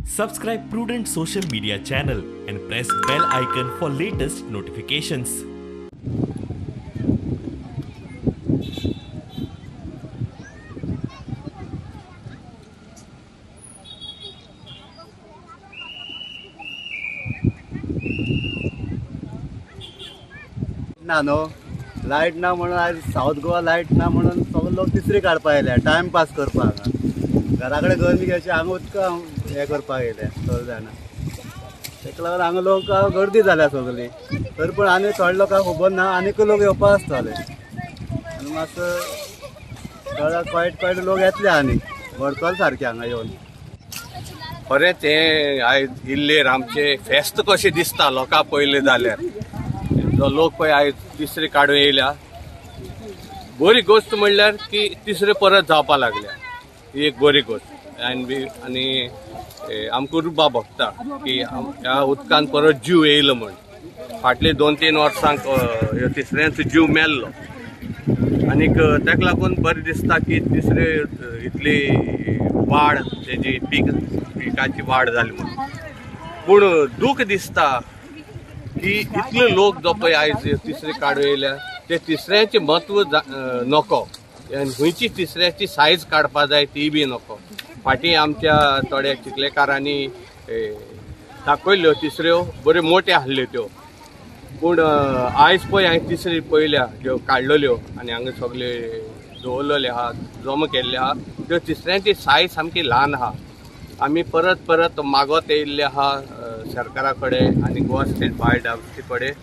Subscribe Prudent Social Media channel and press bell icon for latest notifications. ना न्हू light ना म्हणून आयज सावथ गोवा लायट ना म्हणून सगळे लोक तिसरी काडपाक येयले टायम पास करपाक. घरा कडेन गरमी कशी हांगा उदक हें करपाक येयले सगळे जाणां. तेका लागून हांगा लोक गर्दी जाल्या सगळी. तरी पूण आनी थोडे लोकांक खबर ना, आनीकूय लोक येवपा आसतले आनी मातसो थोडे क्वायट क्वायट लोक येतले आनी भरतले सारके हांगा येवन. खरेंच हें आयज इल्लेर आमचें फेस्त कशें दिसता लोकां पळयलें जाल्यार. जो लोक पळय आयज तिसरी काडून येयल्या, बरी गोश्ट म्हणल्यार की तिसरे परत जावपा लागल्या, ही एक बरी गोश्ट. आनी आमकां उर्बा भोगता की ह्या उदकान परत जीव येयलो म्हण. फाटले 2-3 वर्सांक ह्यो तिसऱ्यांचो जीव मेल्लो आनीक ताका लागून बरें दिसता की तिसरे इतली वाड तेजी पिकाची वाड जाली म्हूण. पूण दूख दिसता की इतले लोक जो पळय आयज तिसरे काडून येयल्या ते तिसऱ्यांचें म्हत्व नको आनी खंयची तिसऱ्याची सायज काडपा जाय ती बी नको. फाटीं आमच्या थोड्या चिखलेकारांनी दाखयल्ल्यो तिसऱ्यो बऱ्यो मोट्यो आसल्यो त्यो, पूण आयज पळय हांवें तिसरी पळयल्या ज्यो काडलेल्यो आनी हांगा सगळे दवरलेले आहा, जमा केल्ले आहा, त्यो तिसऱ्यांची सायज सामकी ल्हान आहा. आमी परत परत मागत येयल्ले आहा सरकारा कडेन आनी गोवा स्टेट बायोडायवर्सिटी कडेन,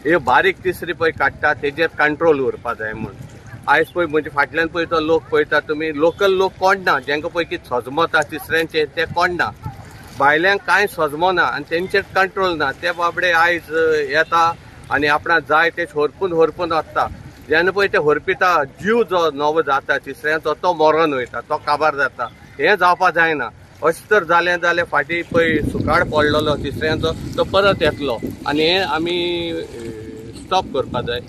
हे बारीक तिसरी पळय काडटा तेजेर कंट्रोल उरपा जाय म्हूण. आयज पळय म्हणजे फाटल्यान पळय तो लोक पळयता तुमी, लोकल लोक कोण ना, जेंका पळय की सजमता तिसऱ्यांचे ते कोण ना, भायल्यांक कांय सजमना आनी तेंचेर कंट्रोल ना. ते बाबडे आयज येता आनी आपणाक जाय ते होरपून होरपून वता. जेन्ना पळय ते होरपिता जीव जो नवो जाता तिसऱ्यांचो तो मरोन वयता, तो काबार जाता. हें जावपा जायना. अशें तर जालें जाल्यार फाटीं पळय सुकाळ पडलेलो तिसऱ्यांचो तो परत येतलो आनी हें आमी स्टॉप करपा जाय,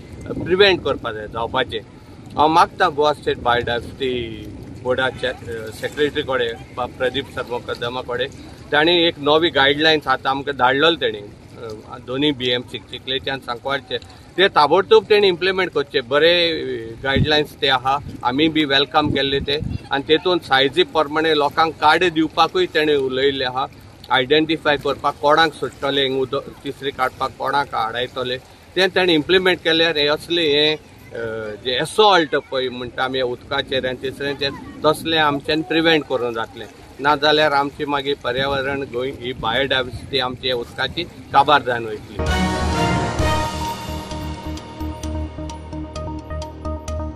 प्रिवेंट करपा जाय जावपाचें. हांव मागता गोवा स्टेट बायोडायवर्सिटी बोर्डाच्या सेक्रेटरी कडेन प्रदीप शर्मा कदमा कडेन, तांणी एक नवी गायडलायन्स आतां आमकां धाडलेली तेणी दोनूय BMC चिखलेचे आनी सांकवाळचे, ते ताबडतोब तेणी इम्प्लिमेंट करचे. बरे गायडलायन्स ते आहा, आमी बी welcome केल्ले ते. आनी तेतून सायजी प्रमाणे लोकांक कार्ड दिवपाकूय तेणें उलयल्लें आहा, आयडेंटिफाय करपाक कोणाक सोडटले उदक तिसरी काडपाक, कोणाक आडायतले, तें तेणें इम्प्लिमेंट केल्यार हें असलें हें जे एसॉल्ट पळय म्हणटा आमी उदकाचेर आनी तिसऱ्यांचेर तसलें आमच्यान प्रिवेंट करूंक जातलें. ना जाल्यार आमची मागीर पर्यावरण गोंय ही बायोडायवर्सिटी आमची उदकाची काबार जावन वयतली.